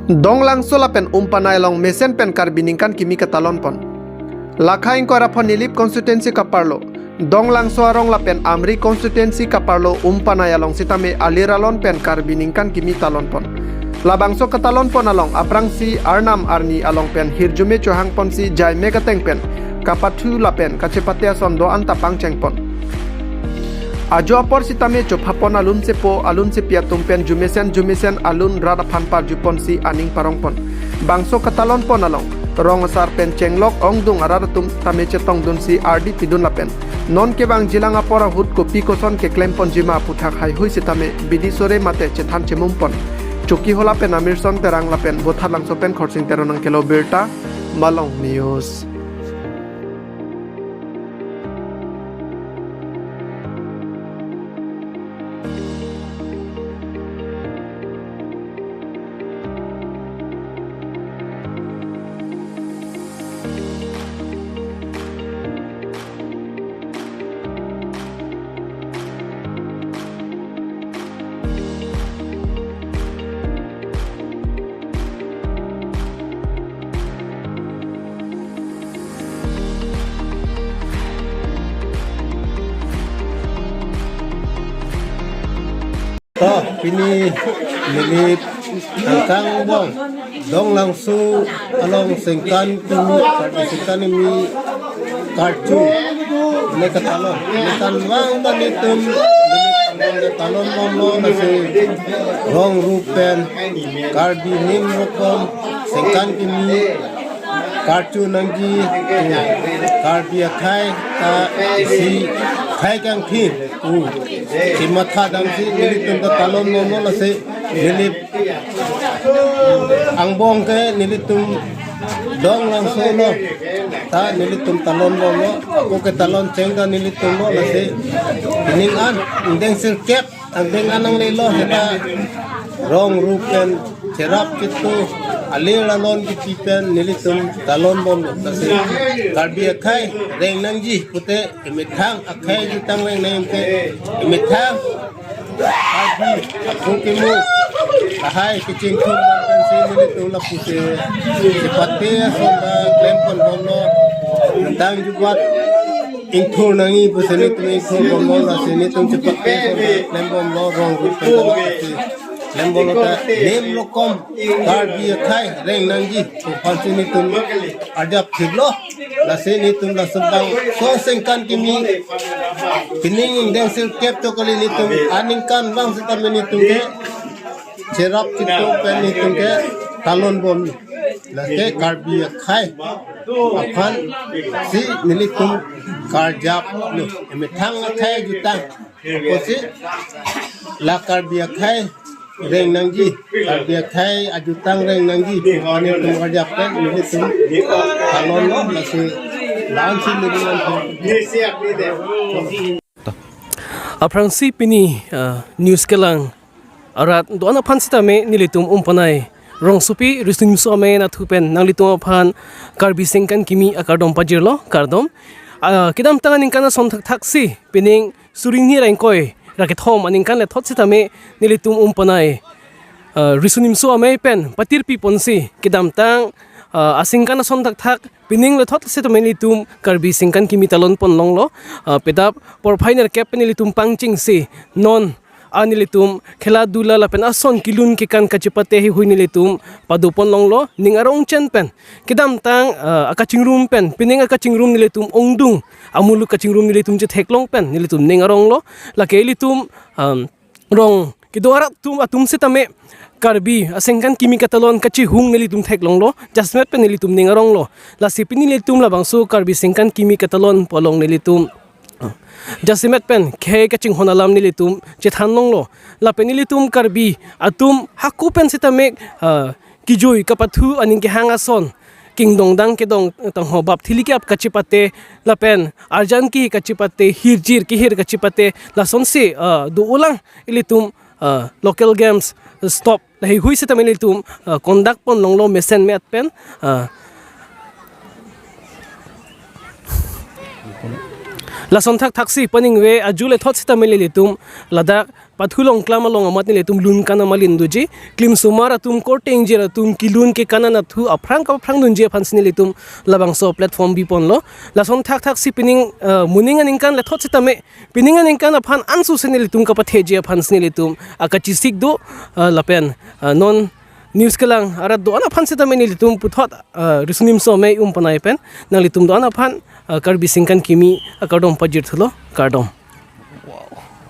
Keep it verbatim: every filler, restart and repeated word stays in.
Donglangso lapen Umpanai along mesen pen Karbi ningkan kimi katalon pon. Lakha ingkoi ra pho Nilip constituency kaparlo, Donglangso arong lapen Amri constituency kaparlo Umpanai along sitame alir alon pen Karbi ningkan kimi talon pon. Labangso katalon pon along aphrangsi arnam arni along pen hirjume chohang ponsi jaimek ateng pen kapathu lapen kachepate ason do-an ta pangcheng pon. Ajo apor sitame chopha pon alun sepo alun sepi atum pen jumesen jumesen alun rat aphan parju ponsi aning parong pon. Bangso katalon pon along rong asar pen chenglok ongdung arat atum tame chetongdunsi ardi pidun lapen non kevangjilang apor ahut kopi koson keklem ponjima aputhak haihui sitame bidi sore mate chethan chemum pon. Chokihola pen Amirson Terang lapen Bothatlangso pen Khorsing Teron nangkelo birta, Malong News. To, pini Nilip angkang bong, Donglangso along sengkan kimi, sengkan kimi karju ne katalon. Ne kanvang ta netum Nilip angkang katalon bomlo, lasi rong rup pen Karbi nim rokom sengkan kimi karju nangji, Karbi akhei ta isi khei kangthi, u, chimatha damsi nelitum ta talon bomlo, lasi Nilip angbong ke nelitum Donglangso lo, ta nelitum talon bomlo, ako ketalon cheng ta nelitum lo, lasi ning an ingdeng sirkep angdeng an nanglelo, seta rong rup pen cherap chitu alir alon kipi pen nelitum talon bomlo, lasi Karbi akhei reng nangji pute emethang akhei jutang reng nangji pute emethang Karbi aphung kimu ahai kachingthum pensi nelitum lapusi chepate ason ta klem pon bomlo, tang jubat ingthur nangji pusi nelitum ingthur bomlo, lasi nelitum chepate ason ta klem bomlo, rong rup pen ta klem bomlo, ta nim rokom Karbi akhei reng nangji pu aphansi nelitum arjap thiklo, lasi nelitum lason bangso sengkan kimi pining ingdeng sirkep chokali nelitum aningkanvang sitame nelitum ke cherap chitu pen nelitum ke talon bomlo, lake Karbi akhei aphansi nelitum karjaplo, emethang akhei jutang apotsi la Karbi akhei reng nangji, Karbi akhei ajutang reng nangji pu nelitum karjap pen nelitum talonlo, lasi la-ansi nelitum. Aphrangsi pini, ah, news kelang arat do-an aphan sitame nelitum Umpanai rongsopi Riso Nimso Amei anatthu pen nanglitum aphan Karbi sengkan kimi akardom pajirlo, kardom. Ah, kedamtang aningkan ason thakthaksi pining suri hini ra ingkoi ra kethom aningkan lethot sitame nelitum Umpanai, ah, Riso Nimso Amei pen patirpi ponsi kedamtang, ah, asengkan ason thakthak pining lethot sitame nelitum Karbi sengkan kimi talon pon longlo, ah, pedap porphai nerkep pen nelitum pangchengsi non a nelitum khela dula lapen ason kelun kekan kachepate haihui nelitum pado pon longlo, ning arong chen pen. Kedamtang, ah, akachingrum pen, pining akachingrum nelitum ongdung amuluk kachingrum nelitum chetheklong pen nelitum ning aronglo, lake ilitum, um, rong kedo arat atum, atum sitame Karbi asengkan kimi katalon kachihung nelitum theklonglo, jasemet pen nelitum ning aronglo. Lasi pini nelitum labangso Karbi sengkan kimi katalon pu along nelitum jasemet pen khei kachinghon alam nelitum chethan longlo. Lapen nelitum Karbi atum hako pen sitame, ah, kijui kapathu aning kehang ason, kingdong dang kedong tangho bap thili ke-ap kachepate lapen arjan kehi kachepate, hirjir kehir kachepate, lasonsi, ah, do-olang ilitum, ah, local games stop lahaihui sitame ilitum, ah, conduct pon longlo mesen me-at pen, ah, Lason thakthaksi paningve aju le thot sitame nelitum ladak Pathu Longklam along amat nelitum lun kan amalin doji. Klimsomar atum, korte ingjir atum, kelun kekan an athu aphrang kapaphrang dunji aphansi nelitum labangso platform biponlo. Lason thakthaksi pining, eh, moning aningkan le thot sitame, pining aningkan aphan ansu si nelitum kapatheji aphansi nelitum akachesik do, eh, lapen, eh, non news kelang arat do-an aphan sitame nelitum puthot, eh, Riso Nimso Amei um panai pen nanglitum do-an aphan, eh, Karbi Singkan Kimi akardom pajirthulo, kardom.